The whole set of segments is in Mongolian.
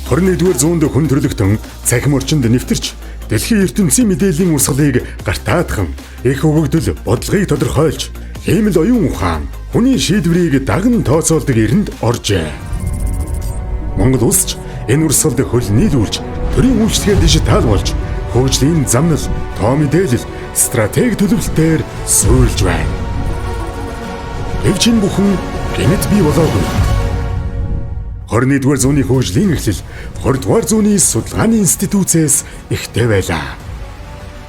21-р зуунд хүн төрөлхтөн цахим орчинд нэвтэрч дэлхийн ертөнцийн мэдээллийн урсгалыг гартаатхан их өгөгдөл бодлогыг тодорхойлж хиймэл оюун ухаан хүний шийдвэрийг даган тооцоолдог эрэнд оржээ. Монгол улс ч энэ урсгалд хөл нийлүүлж төрийн үйлчилгээ дижитал болж хөгжлийн замнал, тоо мэдээлэл, стратеги төлөвлөлтөөр суурилж байна. Гэвч энэ бүхэн гэнэт бий болоогүй. 21-р зууны хөгжлийн эхлэл 20-р зууны судалгааны институтээс ихтэй байлаа.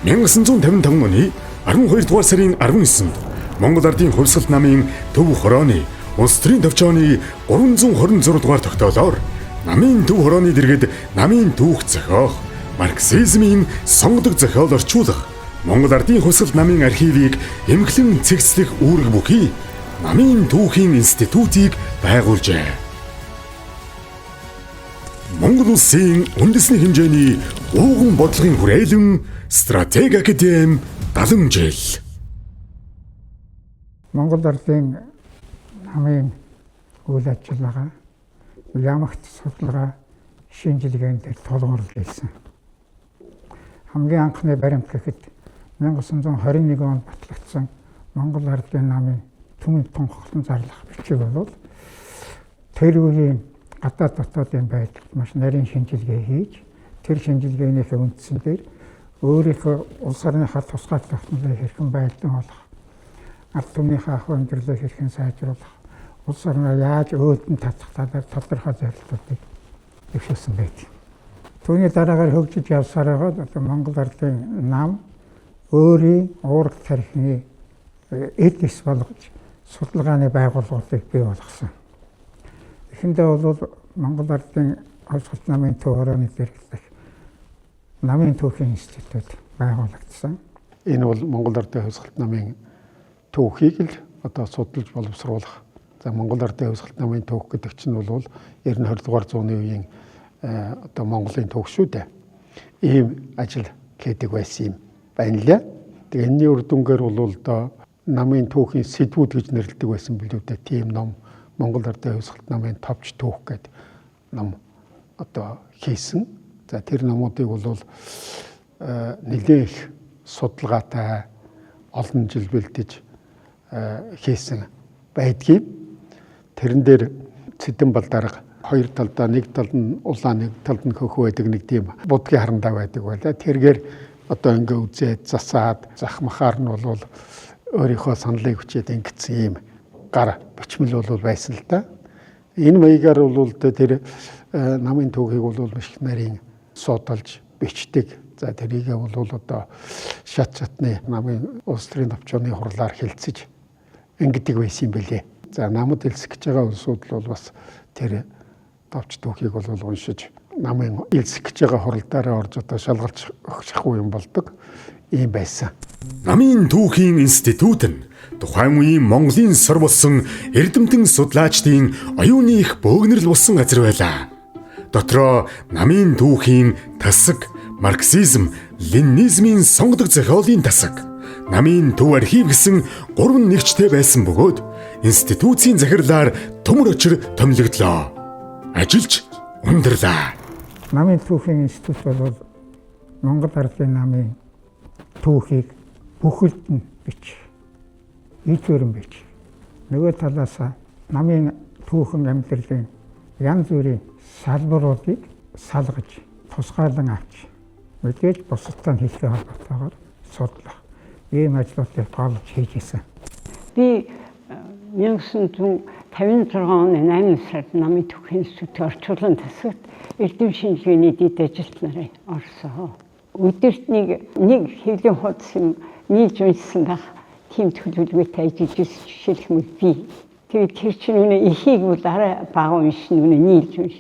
1955 оны 12 дугаар сарын 19-нд Монгол Ардын Хувьсгалт намын төв хорооны улс төрийн товчооны 326 дугаар тогтоолоор намын төв хорооны дэргэд намын түүх зохиох, марксизмын сонгодог зохиол орчуулах, Монгол Ардын Хувьсгалт намын архивыг эмхлэн цэгцлэх үүрэг бүхий намын түүхийн институтыг байгуулжээ. Монгол улсын үндэсний хэмжээний ууган бодлогын хүрээлэн стратеги академи 70 жил. Монгол Ардын намын үйл ажиллагаа, ямагт судалгаа, шинжилгээнд дээр тулгуурлаж ирсэн. Хамгийн анхны баримт гэхэд 1921 онд батлагдсан Монгол Ардын намын түмэн тунхаглан зарлах бичиг бол тэр үеийн гадаад дотоодын байдалд маш нарийн шинжилгээ хийж, тэр шинжилгээнийхээ үндсэн дээр өөрийнхөө улс орныхаа тусгай тогтнолыг хэрхэн байлдан олох, ард түмнийхээ ах амьдралыг хэрхэн сайжруулах, улс орноо яаж өөдөн татах талаар тодорхой зорилтуудыг дэвшүүлсэн байдаг. Түүний дараагаар хөгжиж явсаар байгаа одоо Монгол Ардын нам өөрийн уураг тархины эд эс болгож судалгааны байгууллагуудыг бий болгосон. Эхэндээ бол Монгол Ардын Хувьсгалт намын төв хорооны дэргэдэх намын түүхийн институт байгуулагдсан. Энэ бол Монгол Ардын Хувьсгалт намын түүхийг л одоо судалж боловсруулах. За, Монгол Ардын Хувьсгалт намын түүх гэдэг чинь бол ер нь 20 дугаар зууны үеийн одоо Монголын түүх шүү дээ. Ийм ажил хийдэг байсан юм байна лээ. Тэгээ энэний үр дүнгээр бол одоо намын түүхийн сэдвүүд гэж нэрлэдэг байсан билүү дээ. Тийм ном, Монгол Ардын Хувьсгалт намын товч түүх гэдэг ном одоо хийсэн. За, тэр номуудыг бол нэлээд их судалгаатай олон жил бэлдэж хийсэн байдгийг. Тэрэн дээр Цэдэн Балдарга хоёр талдаа, нэг талд нь улаан, нэг талд нь хөхөө байдаг нэг тийм будгийн харандаа байдаг байлаа. Тэргээр одоо ингээ үзээд засаад захмахаар нь бол өөрийнхөө саналыг хүчээд ингэсэн ийм гар бичмэл бол байсан л да. Энэ маягаар бол тэр намын түүхийг бол маш их нарийн судалж бичдэг. За, тэрийгээ бол одоо шат шатны намын улс төрийн товчооны хурлаар хэлцэж ингэдэг байсан юм бэлээ. За, намд элсэх гэж байгаа улсууд бол бас тэр товч түүхийг бол уншиж намын элсэх гэж байгаа хурал дээрээ орж одоо шалгалж өгчих юм болдог ийм байсан. Намын түүхийн институт нь тухайн үеийн Монголын сор болсон эрдэмтэн судлаачдын оюуны их бөөгнөрл болсон газар байлаа. Дотроо намын түүхийн тасаг, марксизм, ленинизмын сонгодог зохиолын тасаг, намын төв архив гэсэн гурван нэгжтэй байсан бөгөөд институцийн захирлаар төмөр очир томилогдлоо. Ажилч ундралаа. Намын түүхийн институт бол Монгол Ардын намын түүхийг бүхэлд нь бич. Ийтвэрэн бич. Нөгөө талаас намын түүхэн амьдралын янз бүрийн салбаруудыг салгаж, тусгаарлан авч, мэдээж бусадтай хэлхээ холбоотойгоор судлах ийм ажлуудыг голж хийж исэн. Би 1956 оны 8 сард намын түүхийн институтын орчуулгын тасагт эрдэм шинжилгээний дэд ажилт нарын орсон. Өдөрт нэг хэвлийн хуудас юм нийлж уншсан байх тийм төлөвлөгөөтэй ажиллаж ирсэн, жишээлх юм би. Тэгээд тэр чинь үнэ ихийг бол арай бага уншина, үнэ нийлж унш.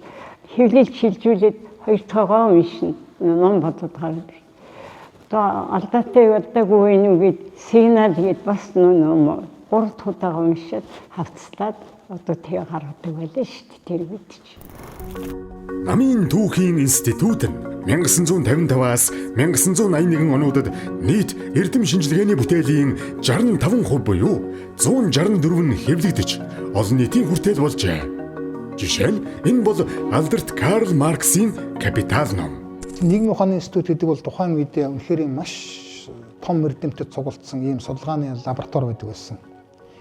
Хэвлэл шилжүүлээд хоёр дахь уншина. Ном бодоод гараад. Одоо алдаатай алдаагүй юм гээд сигнал гээд бас ном гурав дахь удаага уншаад хавцлаад одоо тэгээ гаргадаг байлаа шүү дээ тэр үед чи. Намын түүхийн институт нь 1955-аас 1981 онуудад нийт эрдэм шинжилгээний бүтээлийн 65% буюу 164 нь хэвлэгдэж олон нийтийн хүртээл болжээ. Жишээ нь энэ бол алдарт Карл Марксийн «Капитал» ном. Нийгмийн ухааны институт гэдэг бол тухайн үед үнэхээр маш том эрдэмтэд цугулдсан ийм судалгааны лаборатори байдаг байсан.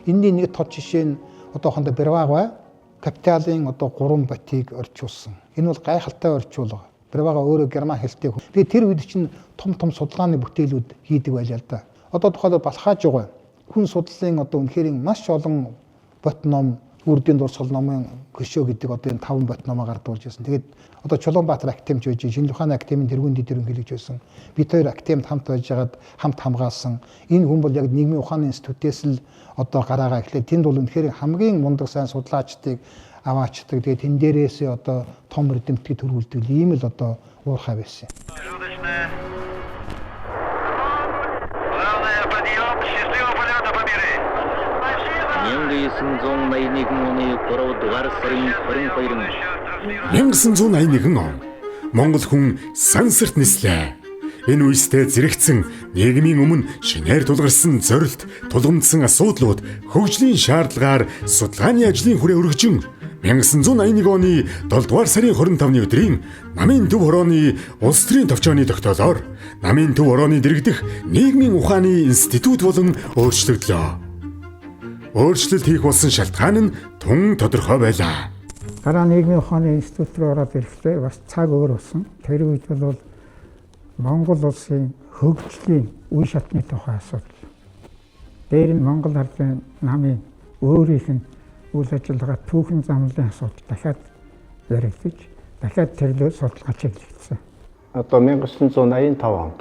Энэний нэг тод жишээ нь одоохондоо Бервага капиталын одоо 3 ботыг орчуулсан. Энэ бол гайхалтай орчуулга. Бервага өөрөө герман хэлтэй. Тэгээ тэр үед чинь том том судалгааны бүтээлүүд хийдэг байлаа л да. Одоо тухайлбал Балхааж байгаа хүн судлалын одоо үнэхээр маш олон бот ном, үрдийн дурсгал номын хөшөө гэдэг одоо энэ 5 бот номоо гардуулж байсан. Тэгээд одоо Чулуунбаатар академич байж, Шинжлэх ухааны академийн тэргүүн дэд ерөнхийлөгч байсан. Бид хоёр академид хамт байжгаад хамт хамгаалсан. Энэ хүн бол яг нийгмийн ухааны институтээс л одоо гараагаа эхлээд тэнд бол үнэхээр хамгийн мундаг сайн судлаачдыг аваачдаг. Тэгээд тэн дээрээсээ одоо том эрдэмтдийг төрүүлдэг ийм л одоо уурхай байсан. Главное, подъем. Счастливого полета, Памиры. 1981 оны 3 дугаар сарын 22-нд 1981 он Монгол хүн сансарт нислээ. Энэ үестэй зэрэгцэн нийгмийн өмнө шинээр тулгарсан зорилт, тулгамдсан асуудлууд хөгжлийн шаардлагаар судалгааны ажлын хүрээ өргөжин 1981 оны 7 дугаар сарын 25-ны өдрийн Намын төв хорооны улс төрийн товчооны тогтоолоор Намын төв хорооны дэргэдэх нийгмийн ухааны институт болон өөрчлөгдлөө. Өөрчлөлт хийх болсон шалтгаан нь тун тодорхой байлаа. Дараа нийгмийн ухааны институт руу ороод ирэхдээ бас цаг өөр болсон. Тэр үед бол Монгол улсын хөгжлийн үе шатны тухай асуудал. Дээр нь Монгол Ардын намын өөрийнх нь үйл ажиллагаа түүхэн замлын асуудал дахиад яригдаж, дахиад тэрлөө судалгаа чиглэгдсэн. Одоо 1985 онд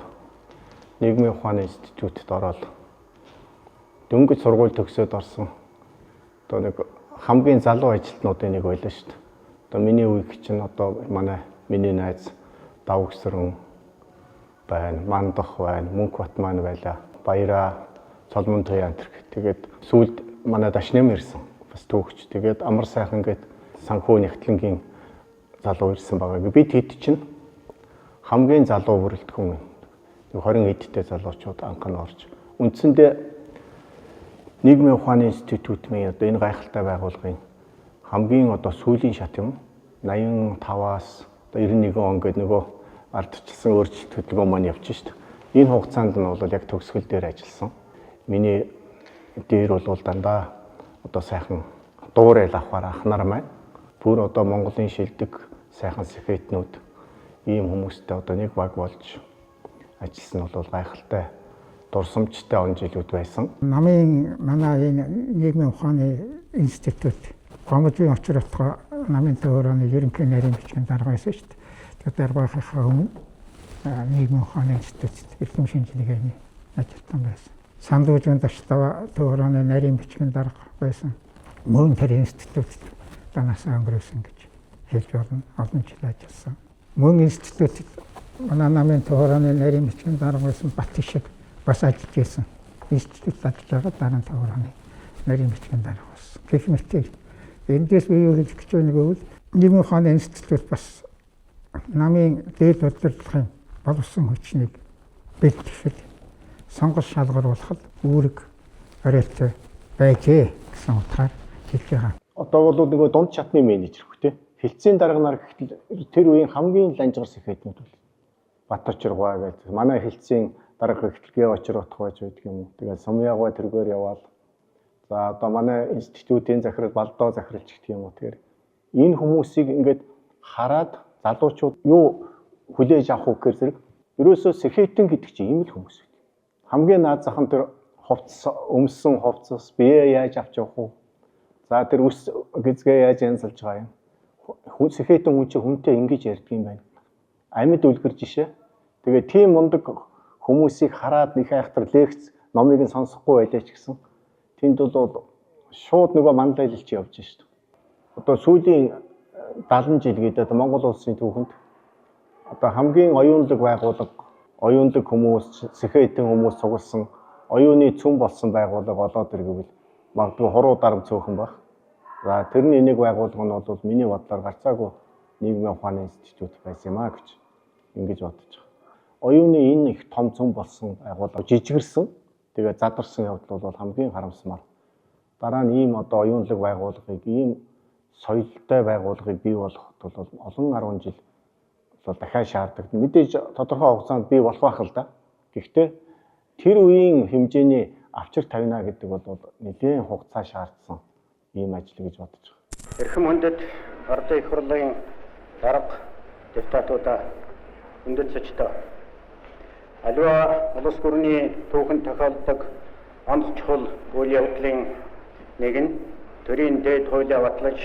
нийгмийн ухааны институтад ороод дөнгөж сургууль төгсөөд орсон. Одоо нэг хамгийн залуу ажилтнуудын нэг байлаа шүү дээ. Одоо миний үеиг чинь одоо манай миний найз Давгсрэн байна, Мандах байна, Мөнх Батман байлаа. Баяраа, Цолмон Туяа энэ. Тэгээд сүүлд манай Дашням ирсэн. Бас түүхч. Тэгээд амар сайхан гээд санхүү нэгтлэнгийн залуу ирсэн байгаа. Би тэд чинь хамгийн залуу бүрэлдэхүүн 20 эдтэй залуучууд анх нь орж. Үндсэндээ нийгмийн ухааны институтын одоо энэ гайхалтай байгууллагын хамгийн одоо сүүлийн шат юм 85-аас одоо 91 он гээд нөгөө ардчилсан өөрчлөлт хөдөлгөөн маань явж шít. Энэ хугацаанд нь бол яг төгсгөл дээр ажилласан. Миний дээр бол дандаа одоо сайхан дуурайл авахар ах нар маань бүр одоо Монголын шилдэг сайхан сэхэтнүүд ийм хүмүүстэй одоо нэг баг болж ажилласан нь бол гайхалтай дурсамжтай он жилүүд байсан. Намын манай энэ нийгмийн ухааны институт Гоможийн учир утга намын төв хорооны ерөнхий нарийн бичгийн дарга байсан шүү дээ. Тэр даргийнхаа өмнө нийгмийн ухааны институтад эрдэм шинжилгээний ажилтан байсан. Сандуужин Даштава төв хорооны нарийн бичгийн дарга байсан. Мөн тэр институтад данасаа өнгөрөөсөн гэж хэлж болно. Олон жил ажилласан. Мөн институтад манай намын төв хорооны нарийн бичгийн дарга байсан Бат шиг бас ажиллаж байсан. Институт ажиллаж байгаа дараа нь төв хорооны нарийн бичгийн дарга болсон. Гэх мэтээр эндээс би юу хэлэх гэж байна гэвэл нийгмийн ухааны институт бас намын дээд удирдлагын боловсон хүчнийг бэлтгэхэд сонгол шалгаруулахад үүрэг оройттой байжээ гэсэн утгаар хэлж байгаа. Одоо бол нөгөө дунд шатны менежер хөх те. Хэлтсийн дарга нар гэхтэл тэр үеийн хамгийн ланжгар сэхэтнүүд бол Баточиргой гэж манай хэлтсийн дарга гэхтэл Гэ Очир утах байж байдаг юм уу. Тэгээд Сумьягой тэргээр яваал. За одоо манай институтын захирал Балдоо захиралч гэх юм уу. Тэгэхээр энэ хүмүүсийг ингээд хараад залуучууд юу хүлээж авах уу гэхээр зэрэг ерөөсөө сэхэтэн гэдэг чинь ийм л хүмүүс байт. Хамгийн наад зах нь тэр хувцас өмссөн хувцас бие яаж авч явах уу? За тэр үс гизгээ яаж янзалж байгаа юм? Хүн сэхэтэн хүн чинь хүнтэй ингэж ярьдаг юм байна. Амьд үлгэр жишээ. Тэгээ тийм мундаг хүмүүсийг хараад нэг айхтар лекц номыг нь сонсохгүй байлаа ч гэсэн тэнд бол шууд нөгөө манлайлалч явж шít. Одоо сүүлийн 70 жил гэдэг Монгол улсын түүхэнд одоо хамгийн оюунлаг байгууллага, оюунлаг хүмүүс, сэхэтэн хүмүүс цугласан оюуны цөм болсон байгууллага олоод иргэвэл магадгүй хуруу дарам цөөхөн байх. За тэрний нэг байгууллага нь бол миний бодлоор гарцаагүй нийгмийн ухааны институт байсан юм а гэж ингэж бодож байгаа. Оюуны энэ их том цөм болсон байгууллага жижигэрсэн, тэгээ задарсан явдал бол хамгийн харамсмаар. Дараа нь ийм одоо оюунлаг байгууллагыг ийм соёлтой байгууллагыг бий болгоход бол олон 10 жил бол дахиад шаарддаг. Мэдээж тодорхой хугацаанд бий болох байх л да. Гэхдээ тэр үеийн хэмжээний авчир тавина гэдэг бол нэлээн хугацаа шаардсан ийм ажил гэж бодож байгаа. Эрхэм хүндэт Ардын их хурлын дарга депутатуудаа, хүндэт зочдоо. Аливаа улс гүрний түүхэнд тохиолддог онц чухал үйл явдлын нэг нь төрийн дээд хуулиа батлаж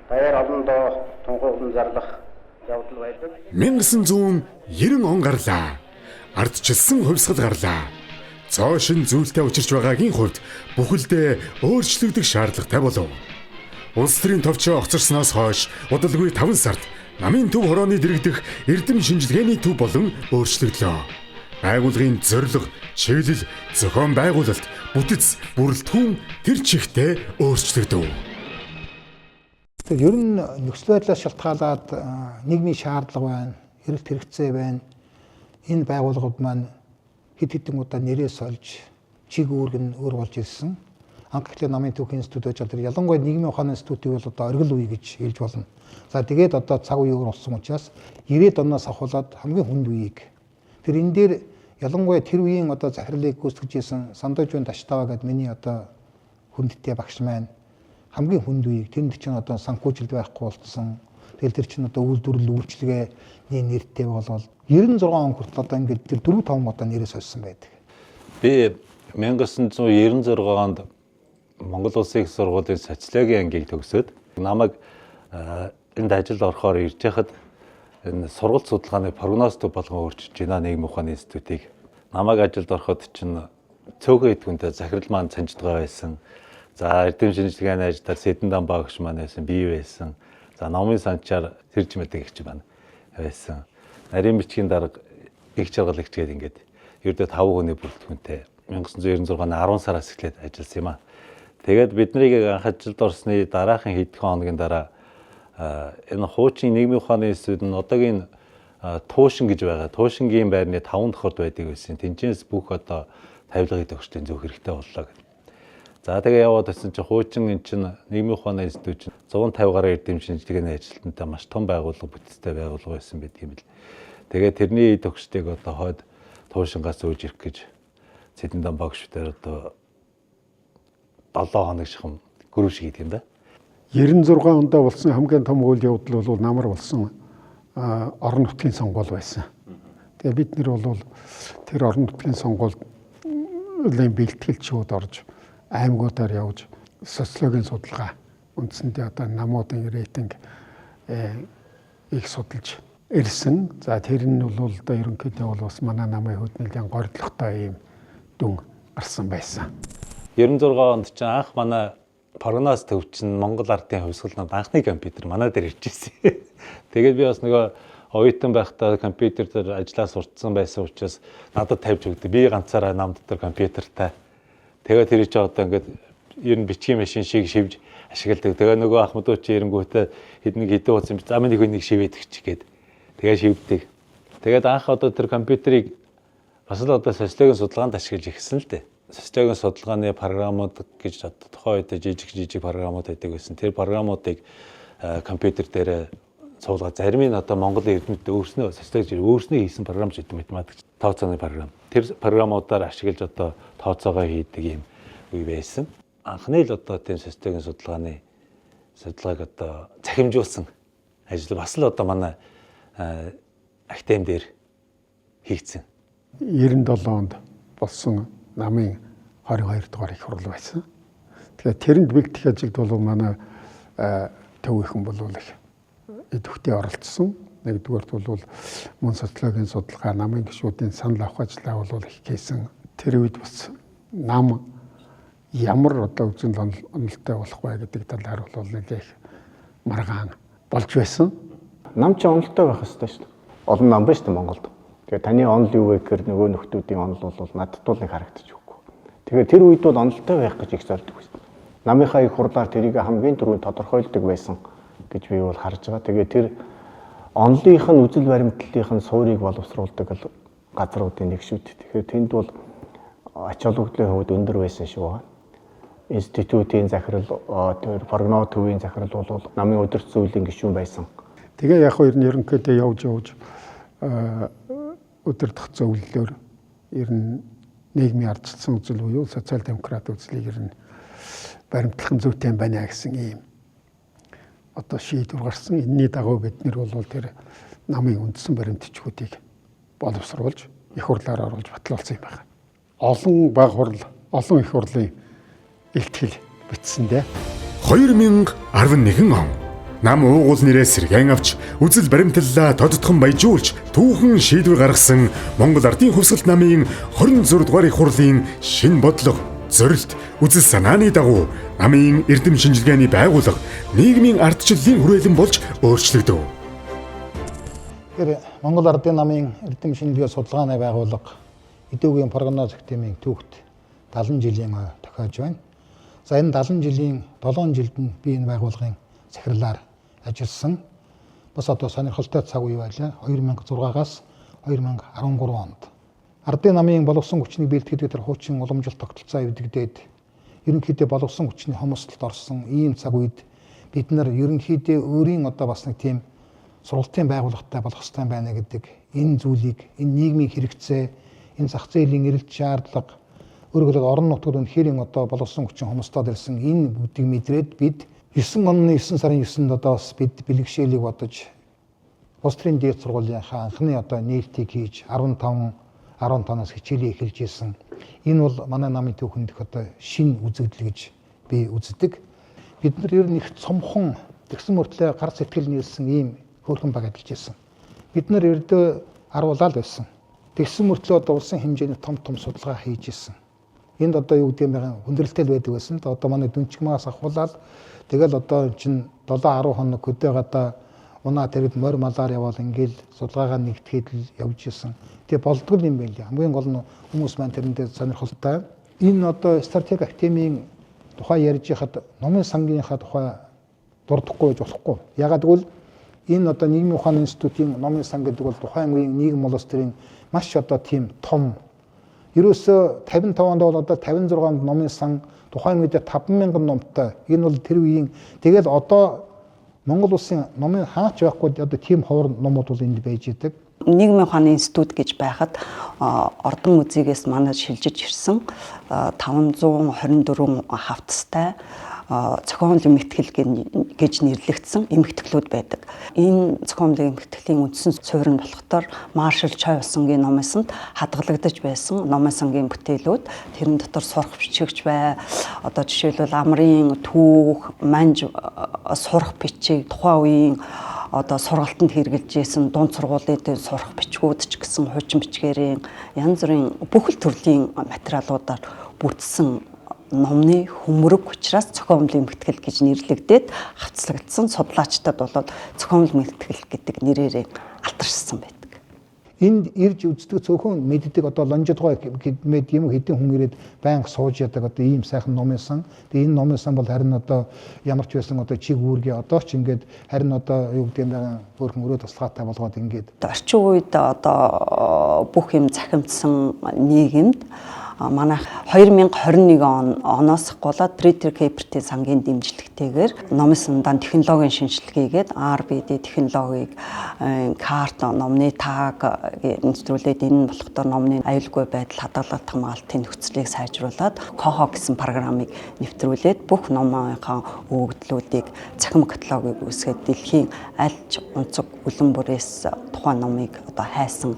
даяар олондоо тунхаглан зарлах явдал байдаг. 1990 он гарлаа. Ардчилсан хувьсгал гарлаа. Цоо шин зүйлтэй учирч байгаагийн хувьд бүхэлдээ өөрчлөгдөх шаардлагатай болов. Улс төрийн товчоо огцорсноос хойш удалгүй 5 сард намын төв хорооны дэрэгдэх эрдэм шинжилгээний төв болон өөрчлөгдлөө. Байгууллагын зорилго, чиглэл, зохион байгуулалт, бүтэц, бүрэлдэхүүн тэр чигтээ өөрчлөгдөв. Тэгэхээр ер нь нөхцөл байдлаас шалтгаалаад нийгмийн шаардлага байна, эрэлт хэрэгцээ байна. Энэ байгууллагууд маань хэд хэдэн удаа нэрээ сольж, чиг үүрэг нь өөр болж ирсэн. Анх эхлээ намын түүхийн институт байж байгаа. Тэр ялангуяа нийгмийн ухааны институтыг бол одоо оргил үе гэж хэлж болно. За тэгээд одоо цаг үе өөр болсон учраас 90-ад оноос ахуулаад хамгийн хүнд үеийг тэр энэ дээр ялангуяа тэр үеийн одоо захирлыг гүйцэтгэж исэн Сандажун Таштава гэдэг миний одоо хүндтэй багш маань хамгийн хүнд үеийг тэнд чинь одоо санхүүжилт байхгүй болцсон. Тэгэл тэр чинь одоо үйлдвэрлэл үйлчилгээний нэртэй болоод 96 он хүртэл одоо ингээд тэр 4 5 удаа нэрээ сольсон байдаг. Би 1996 онд Монгол Улсын их сургуулийн социологийн ангийг төгсөөд намайг энд ажилд орохоор ирж байхад энэ сургалт судалгааны прогноз төв болгон өөрчилж байна нийгмийн ухааны институтыг. Намайг ажилд ороход чинь цөөхөн идэвхтэй захирал маань санжидгаа байсан. За эрдэм шинжилгээний ажилтар Сэдэн Дамбаа багш маань байсан, би байсан. За номын санчаар тэрж мэдэг эгч маань байсан. Нарийн бичгийн дарга их жаргал эгч гээд ингээд ердөө 5 хүний бүрэлдэхүүнтэй 1996 оны 10 сараас эхлээд ажилласан юм аа. Тэгээд биднийг анх ажилд орсны дараахан хэдхэн хоногийн дараа энэ хуучин нийгмийн ухааны институт нь одоогийн Туушин гэж байгаа. Туушингийн байрны 5 давхарт байдаг байсан. Тэнцэнс бүх одоо тавилгын төгслийн зөв хэрэгтэй боллоо гэх. За тэгээ яваад очсон чинь хуучин эн чинь нийгмийн ухааны институт чинь 150 гаруй эрдэм шинжилгээний ажилтнтай маш том байгууллага, бүтцтэй байгууллага байсан байдаг юм бил. Тэгээ тэрний төгсдгийг одоо хойд Туушингаас зөөж ирэх гэж Сэдэн дан багш дээр одоо 7 хоног шахам гөрөв шиг хийдэг юм да. 96 онд болсон хамгийн том үйл явдал бол намар болсон орон нутгийн сонгуул байсан. Тэгээ бид нэр бол тэр орон нутгийн сонгуулийн бэлтгэлчүүд орж аймагуудаар явж социологийн судалгаа үндсэндээ одоо намуудын рейтинг их судалж ирсэн. За тэр нь бол одоо ерөнхийдөө бол бас манай намын хувьд нэлээд гордлоготой ийм дүн гарсан байсан. 96 онд чинь анх манай прогноз төв чинь Монгол ардын хувьсгал намд анхны компьютер манай дээр ирж ирсэн. Тэгээд би бас нөгөө оюутан байхдаа компьютер дээр ажиллаа сурцсан байсан учраас надад тавьж өгдөг. Би ганцаараа нам дотор компьютертай. Тэгээд тэр чинь одоо ингээд ер нь бичгийн машин шиг шивж ашигладаг. Тэгээ нөгөө ахмадуу чи эрэнгүүтээ хэдэн хэдэн хуудас юм за миний нэг шивээд өгч гээд тэгээ шивдэг. Тэгээд анх одоо тэр компьютерийг бас л одоо социологийн судалгаанд ашиглаж ирсэн л дээ. Социологийн судалгааны програмууд гэж одоо тухайн үед жижиг програмууд байдаг байсан. Тэр програмуудыг компьютер дээр суулгаад зарим нь одоо Монголын эрдэмтдээ өөрснөө социологи өөрснөө хийсэн програм ч гэдэг математик тооцооны програм. Тэр програмуудаар ашиглаж одоо тооцоогоо хийдэг юм үе байсан. Анхны л одоо тийм социологийн судалгааны судалгааг одоо цахимжуулсан ажил бас л одоо манай академи дээр хийгдсэн. 97 онд болсон намын 22 дугаар их хурл байсан. Тэгэхээр тэрэнд бэлтгэх ажилд бол манай төв ихэн бол их идэвхтэй оролцсон. Нэгдүгээрт бол мөн социологийн судалгаа, намын гишүүдийн санал авах ажлаа бол их хийсэн. Тэр үед бас нам ямар одоо үзэн онолтой болох вэ гэдэг талаар бол нэлээх маргаан болж байсан. Нам чи онолтой байх ёстой шүү дээ. Олон нам байна шүү дээ Монголд. Тэгээ таны онол юу вэ гэхээр нөгөө нөхдүүдийн онол бол надад бол нэг харагдчих үгүй. Тэгээ тэр үед бол онолтой байх гэж их зорддог байсан. Намынхаа их хурлаар тэрийг хамгийн түрүүнд тодорхойлдог байсан гэж би бол харж байгаа. Тэгээ тэр онолынх нь үзэл баримтлалынх нь суурийг боловсруулдаг газруудын нэг шүү дээ. Тэгэхээр тэнд бол ач холбогдлын хувьд өндөр байсан шүү байгаа. институтийн захирал, тэр прогноз төвийн захирал бол намын удирдах зөвлөлийн гишүүн байсан. Тэгээ яг хөө ер нь ерөнхийдөө явж удирдах зөвлөлөөр ер нь нийгмийн ардчилсан үзэл буюу социал демократ үзлийг ер нь баримтлах нь зүйтэй юм байна гэсэн ийм одоо шийдвэр гарсан. Энэний дагуу бид нэр бол тэр намын үндсэн баримтчгуудыг боловсруулж их хурлаар оруулж батлуулсан юм байна. Олон баг хурл, олон их хурлын илтгэл бичсэн дээ. 2011 он нам уугуул нэрээ сэргээн авч үзэл баримтлалаа тодтхон баяжуулж түүхэн шийдвэр гаргасан Монгол Ардын Хувьсгалт намын 26 дугаар их хурлын шинэ бодлого, зорилт, үзэл санааны дагуу намын эрдэм шинжилгээний байгууллага нийгмийн ардчлалын хүрээлэн болж өөрчлөгдөв. Тэгэхээр Монгол Ардын намын эрдэм шинжилгээ судалгааны байгууллага эдүүгийн прогноз академийн түүхт 70 жилийн тохиож байна. За энэ 70 жилийн 7 жилд нь би энэ байгууллагын захирлаар ажилласан. Бас одоо сонирхолтой цаг үе байлаа. 2006-аас 2013 онд. Ардын намын боловсон хүчнийг бэлтгэдэг тэр хуучин уламжлалт тогтолцоо эвдэгдээд ерөнхийдөө боловсон хүчний хомсдолд орсон ийм цаг үед бид нар ерөнхийдөө өөрийн одоо бас нэг тийм сургалтын байгууллагатай болох ёстой байна гэдэг энэ зүйлийг, энэ нийгмийн хэрэгцээ, энэ зах зээлийн эрэлт шаардлага, өөрөөр хэлбэл орон нутгад үнэхээр одоо боловсон хүчин хомсдоод ирсэн энэ бүгдийг мэдрээд бид 9 оны 9 сарын 9-нд одоо бас бид бэлгэшээлийг бодож улс төрийн дээд сургуулийнхаа анхны одоо нээлтийг хийж 15 15-наас хичээлээ эхэлж исэн. Энэ бол манай намын түүхэнд их одоо шинэ үзэгдэл гэж би үздэг. Бид нар ер нь их цомхон тэгсэн мөртлөө гар сэтгэл нийлсэн ийм хөөрхөн баг ажиллаж исэн. Бид нар ердөө аруулаад байсан. Тэгсэн мөртлөө одоо улсын хэмжээний том том судалгаа хийж исэн. Энд одоо юу гэдэг юм бэ, хүндрэлтэй л байдаг байсан. Одоо манай дүнчгмаас ахуулаад тэгэл одоо чинь 7 10 хоног хөдөө гадаа унаа тэрэгд морь малаар яваал ингээл судалгаагаа нэгтгэхэд л явж исэн. Тэгээ болдгол юм байл. Хамгийн гол нь хүмүүс маань тэрэндээ сонирхолтой. Энэ одоо стратеги академийн тухай ярьж яхад номын сангийнхаа тухай дурдахгүй байж болохгүй. Ягаад гэвэл энэ одоо нийгмийн ухааны институтийн номын сан гэдэг бол тухайн үеийн нийгэм улс төрийн маш одоо тийм том. Ерөөсөө 55 онд бол одоо 56 онд номын сан тухайн үедээ 5,000 номтой. Энэ бол тэр үеийн тэгэл одоо Монгол улсын номын хаач байхгүй одоо тийм ховор номууд бол энд байж идэг. Нийгмийн ухааны институт гэж байхад Ордон музейгээс манай шилжиж ирсэн 524 хавтастай зохиомл эмхтгэл гэж нэрлэгдсэн эмхтгэлүүд байдаг. Энэ зохиомл эмхтгэлийн үндсэн суурь нь болохоор Маршал Чой Усангийн номынсанд хадгалагдаж байсан номын сангийн бүтээлүүд, тэрэн дотор сурах бичигч бай. Одоо жишээлбэл амрын түүх, манж сурах бичиг, тухайн үеийн одоо сургалтанд хэрэгжилж исэн дунд сургуулийн сурах бичгүүд ч гэсэн хуучин бичгээрийн янз бүрийн бүх л төрлийн материалуудаар бүтсэн номны хөмрөг учраас зохиомл эмхтгэл гэж нэрлэгдээд хавцлагдсан, судлаачдад болоод зохиомл эмхтгэл гэдэг нэрээр алтаршсан байдаг. Энд ирж үздэг цөөхөн мэддэг одоо лонжидгой гэд юм хэдэн хүн ирээд байнга сууж яадаг одоо ийм сайхан номын сан. Тэгээ энэ номын сан бол харин одоо ямар ч байсан одоо чиг үүргээ одоо ч ингээд харин одоо юу гэдэг юм бэ, хөөрхөн өрөө туслахаатай болгоод ингээд. Орчин үед одоо бүх юм захимдсан нийгэмд манай 2021 оноос голоод Фредерик Эбертийн сангийн дэмжлэгтэйгээр номын сандаа технологийн шинжилгээгээд RBD технологиг карт номны таг нэвтрүүлээд энэ нь болохоор номны аюулгүй байдал хадгалалт хамгаалтын нөхцөлийг сайжруулад Кохо гэсэн программыг нэвтрүүлээд бүх номынхаа өгөгдлүүдийг цахим каталогийг үүсгээд дэлхийн аль ч өнцөг үлэн бүрээс тухайн номыг одоо хайсан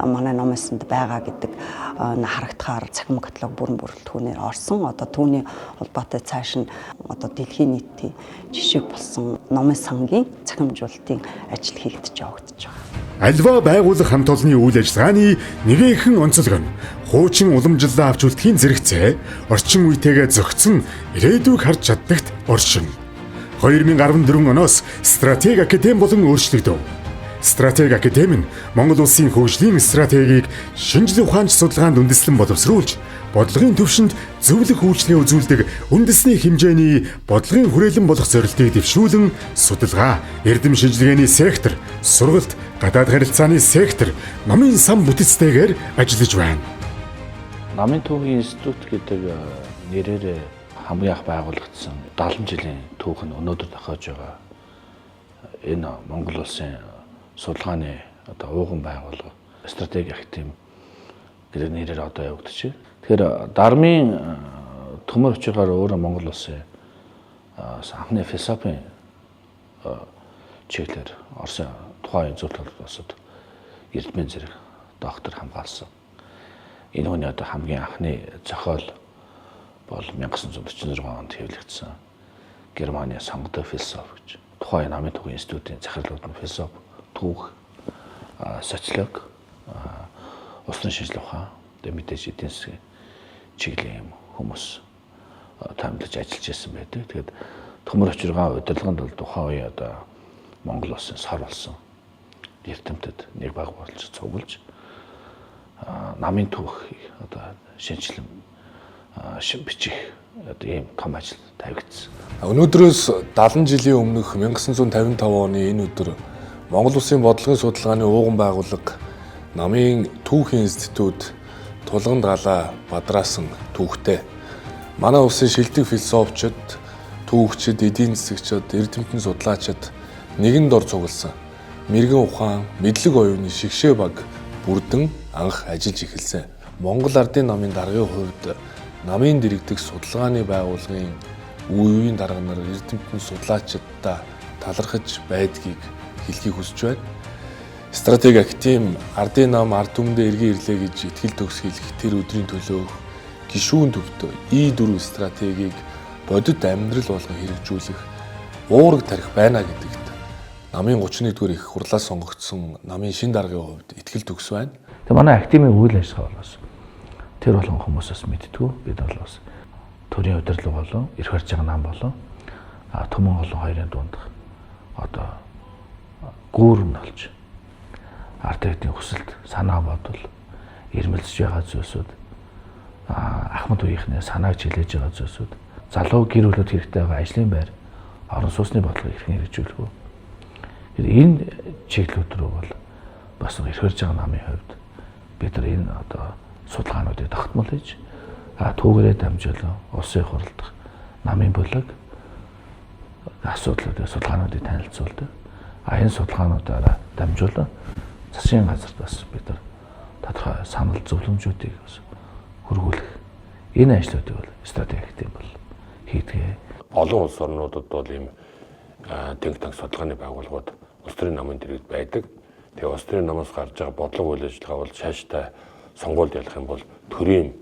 манай номын санд байгаа гэдэг харагдахаар цахим каталог бүрэн бүрэлдэхүүнээр орсон. Одоо түүний холбоотой цааш нь одоо дэлхийн нийтийн жишг болсон номын сангийн цахимжуулалтын ажил хийгдэж явагдаж байгаа. Альва байгууллага хамт олонны үйл ажиллагааны нэгэн онцлог нь хуучин уламжлалаа авч үлдэхийн зэрэгцээ орчин үетэйгээ зохицсон ирээдүйг харж чаддагт оршин. 2014 оноос стратеги академи болон өөрчлөгдөв. Стратеги академи нь Монгол улсын хөгжлийн стратегийг шинжлэх ухаанч судалгаанд үндэслэн боловсруулж, бодлогын түвшинд зөвлөх үйлчилгээ үзүүлдэг үндэсний хэмжээний бодлогын хүрээлэн болох зорилтыг дэвшүүлэн судалгаа, эрдэм шинжилгээний сектор, сургалт, гадаад харилцааны сектор, номын сан бүтэцтэйгээр ажиллаж байна. Намын түүхийн институт гэдэг нэрээр хамгийн анх байгуулагдсан 70 жилийн түүх нь өнөөдөр тохиож байгаа. Энэ Монгол улсын судалгааны одоо ууган байгууллага стратеги академи гэдэг нэрээр одоо явагдаж байна. Тэгэхээр Дармын төмөр учиргаар өөрөө Монгол улсын анхны философийн чиглэлээр Оросын тухайн зөвлөлт улсад эрдмийн зэрэг доктор хамгаалсан. Энэ хүний одоо хамгийн анхны зохиол бол 1946 онд хэвлэгдсэн Германы сонгодог философи гэж. Тухайн намын түүхийн институтын захирлууд нь философи, түүх, социолог, улс төрийн шинжилгээ ухаан, тэгээ мэдээж эдийн засгийн чиглэлийн юм хүмүүс томилж ажиллаж байсан байдаг. Тэгээд төмөр учиргаан удирдлаганд бол тухайн үеийн одоо Монгол улсын сар болсон эрдэмтэд нэг баг болж цуглаж намын түүхийг одоо шинжилэн бичих одоо ийм том ажил тавигдсан. Өнөөдрөөс 70 жилийн өмнөх 1955 оны энэ өдөр Монгол Улсын бодлогын судалгааны ууган байгууллага Намын түүхийн институт тулганд галаа бадраасан түүхтэй. Манай улсын шилдэг философчид, түүхчид, эдийн засагчид, эрдэмтэн судлаачид нэгэн дор цугласан мэрэгэн ухаан, мэдлэг оюуны шигшээ баг бүрдэн анх ажиллаж эхэлсэн. Монгол Ардын намын даргын хувьд намын дэрэгдэх судалгааны байгууллагын үе үеийн дарга нар эрдэмтэн судлаачиддаа талархаж байдгийг хэлхийг хүсэж байна. Стратеги академи Ардын нам ард түмэндээ эргэн ирлээ гэж итгэл төгсгийлэх тэр өдрийн төлөөх гишүүн төвтөө И4 стратегийг бодит амьдрал болгон хэрэгжүүлэх уураг тарих байна гэдэгт намын 31-р их хурлаас сонгогдсон намын шин даргын хувьд итгэл төгс байна. Тэгээ манай академийн үйл ажиллагаа бол бас тэр болгон хүмүүсээс мэддэггүй. Бид бол бас төрийн удирдлага болон эрх барьж байгаа нам болон түмэн олон хоёрын дунд одоо гүүр нь болж ард иргэдийн хүсэлт, санаа бодол, ирмэлзэж байгаа зүйлсүүд, ахмад үеийнхний санааг чилээж байгаа зүйлсүүд, залуу гэр бүлүүд хэрэгтэй байгаа ажлын байр, орон сууцны бодлогыг хэрхэн хэрэгжүүлэх вэ? Энэ чиглэлүүд рүү бол бас эрх барьж байгаа намын хувьд бид нар энэ одоо судалгаануудыг тогтмол хийж түүгээрээ дамжуулан улсын хурлдах намын бүлэг асуудлуудыг судалгаануудыг танилцуулдаг. Энэ судалгаануудаараа дамжуулан засгийн газарт бас бид нар тодорхой санал зөвлөмжүүдийг бас хөргүүлэх энэ ажлуудыг бол стратеги академи бол хийдэг. Олон улс орнуудад бол ийм think tank судалгааны байгууллагууд улс төрийн намын дэргэд байдаг. Тэгээ улс төрийн намаас гарч байгаа бодлого үйл ажиллагаа бол цаашдаа сонгуульд ялах юм бол төрийн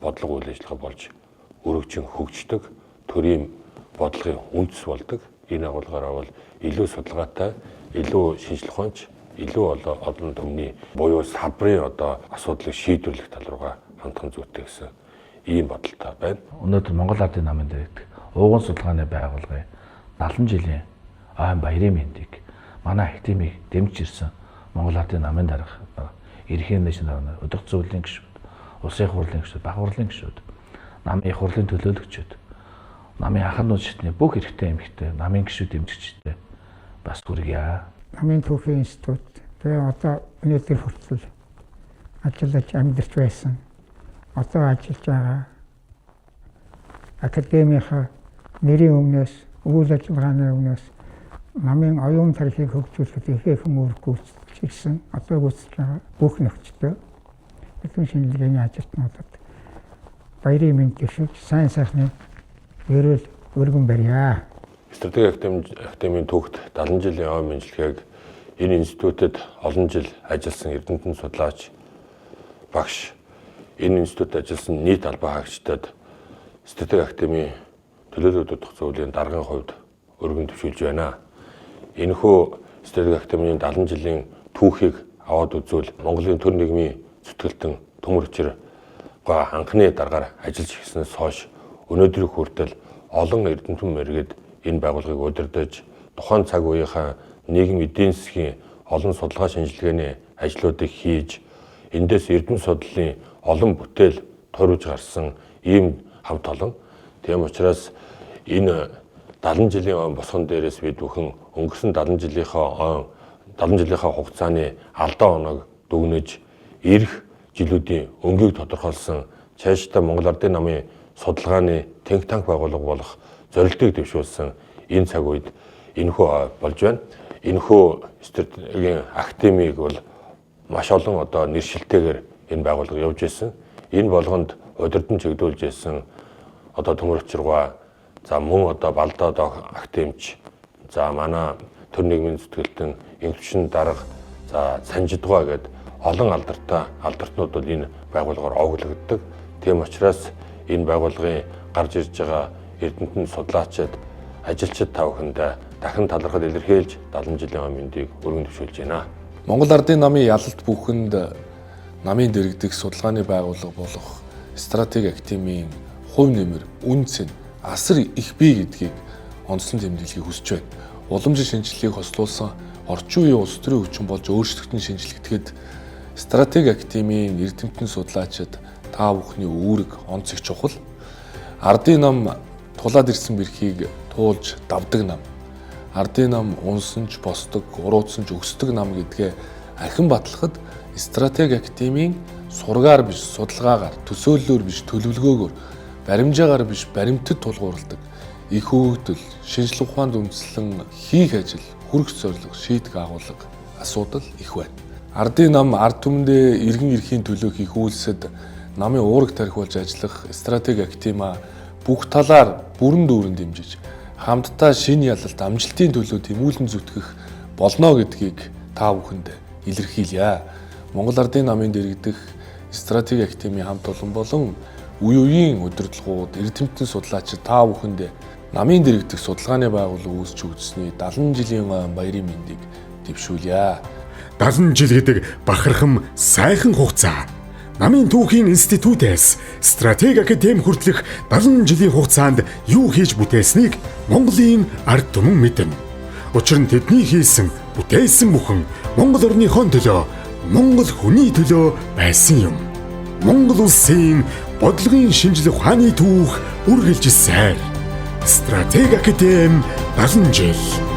бодлого үйл ажиллагаа болж өргөжин хөгждөг, төрийн бодлогын үндэс болдог. Энэ агуулгаараа бол илүү судалгаатай, илүү шинжлэх ухаанч, илүү олон түмний буюу салбарын одоо асуудлыг шийдвэрлэх тал руугаа хандхан зүйтэй гэсэн ийм бодолтой байна. Өнөөдөр Монгол Ардын намын дэргэдэх ууган судалгааны байгууллагын 70 жилийн ойн баярын мэндийг манай академийг дэмжиж ирсэн Монгол Ардын намын дарга, ерөнхий нийтийн дарга, өдөрт зөвлөлийн гишүүд, улсын хурлын гишүүд, бага хурлын гишүүд, намын их хурлын төлөөлөгчид, намын анхан нууцчдны бүх эрхтэй эмэгтэй, намын гишүүд дэмжигчтэй бас хүргье. Намын түүхийн институт тэгээ одоо өнөөдөр хүртэл ажиллаж амьдарч байсан. Одоо ажиллаж байгаа академийнхаа нэрийн өмнөөс, үйл ажиллагааны өмнөөс намын оюун тархийг хөгжүүлэхэд ихээхэн үүрэг гүйцэтгэж ирсэн. Одоо гүйцэтгэж байгаа бүх нөхцөлтэй эрдэм шинжилгээний ажилтнуудад баярын мэнд дэвшүүлж сайн сайхны ерөөл өргөн барья. Стратеги академийн түүхт 70 жилийн ой мэндчилгээг энэ институтэд олон жил ажилласан эрдэмтэн судлаач багш, энэ институтэд ажилласан нийт албан хаагчдад Стратеги академийн төлөөлөл удирдах зөвлөлийн даргын хувьд өргөн төвшүүлж байна. Энэхүү Стратеги академийн 70 жилийн түүхийг аваад үзвэл Монголын төр нийгмийн зүтгэлтэн төмөр учиргаа анхны даргаар ажиллаж эхэлснээс хойш өнөөдрийг хүртэл олон эрдэмтэн мэргэд энэ байгууллагыг удирдах, тухайн цаг үеийнхаа нийгэм эдийн засгийн олон судалгаа шинжилгээний ажлуудыг хийж, эндээс эрдэм судлалын олон бүтээл туурвж гарсан ийм хамт олон. Тийм учраас энэ 70 жилийн он босгон дээрээс бид бүхэн өнгөрсөн 70 жилийнхаа он 70 жилийнхаа хугацааны алдаа оноог дүгнэж ирэх жилүүдийн өнгийг тодорхойлсон цаашдаа Монгол Ардын намын судалгааны think tank байгууллага болох зорилтыг дэвшүүлсэн энэ цаг үед энэхүү болж байна. Энэхүү стратегийн академийг бол маш олон одоо нэршилтэйгээр энэ байгууллага явж исэн. Энэ болгонд удирдан чиглүүлж исэн одоо Төмөр Учиргаа, за мөн одоо Балдаад академич, за манай төр нийгмийн зүтгэлтэн Инхтүшин дарга, за Санжидгаа гээд олон алдартай алдартнууд бол энэ байгууллагаар овоглогддог. Тийм учраас энэ байгууллагын гарч ирж байгаа эрдэмтэн судлаачид, ажилчид та бүхэндээ дахин талархал илэрхийлж 70 жилийн ой мэндийг өргөн дэвшүүлж байна. Монгол Ардын намын ялалт бүхэнд намын дэргэдэх судалгааны байгууллага болох стратеги академийн хувь нэмэр, үн цэн асар их бий гэдгийг онцлон тэмдэглэхийг хүсэж байна. Уламжлал шинжилгээг хослуулсан орчин үеийн улс төрийн хүчин болж өөрчлөгдөн шинжлэгдэхэд стратеги академийн эрдэмтэн судлаачид та бүхний үүрэг онц их чухал. Ардын нам тулаад ирсэн бэрхийг туулж давдаг нам. Ардын нам унсан ч босдог, урууцсан ч өсдөг нам гэдгээ ахин батлахад стратеги академийн сургаар биш судалгаагаар, төсөөллөөр биш төлөвлөгөөгөөр, баримжаагаар биш баримтад тулгуурладаг их өгөгдөл, шинжлэх ухаанд үндэслэн хийх ажил, хүрэх зорилго, шийдэх агуулга, асуудал их байна. Ардын нам ард түмэндээ иргэн эрхийн төлөө хийх үйлсэд намын уураг тарих болж ажиллах стратеги академиа бүх талаар бүрэн дүүрэн дэмжиж, хамтдаа шинэ ялалт амжилтын төлөө тэмүүлэн зүтгэх болно гэдгийг та бүхэнд илэрхийлье. Монгол Ардын намын дэргэдэх стратеги академийн хамт олон болон үе үеийн удирдлагууд, эрдэмтэн судлаачид та бүхэнд намын дэргэдэх судалгааны байгууллага үүсч өгдсөний 70 жилийн баярын мэндийг дэвшүүлье. 70 жил гэдэг бахархам сайхан хугацаа. Намын түүхийн институтээс стратеги академи хүртэлх 70 жилийн хугацаанд юу хийж бүтээснийг Монголын ард түмэн мэднэ. Учир нь тэдний хийсэн, бүтээсэн бүхэн Монгол орныхон төлөө, Монгол хүний төлөө байсан юм. Монгол улсын бодлогын шинжлэх ухааны түүх үргэлжилсээр. Стратеги академи 70 жил.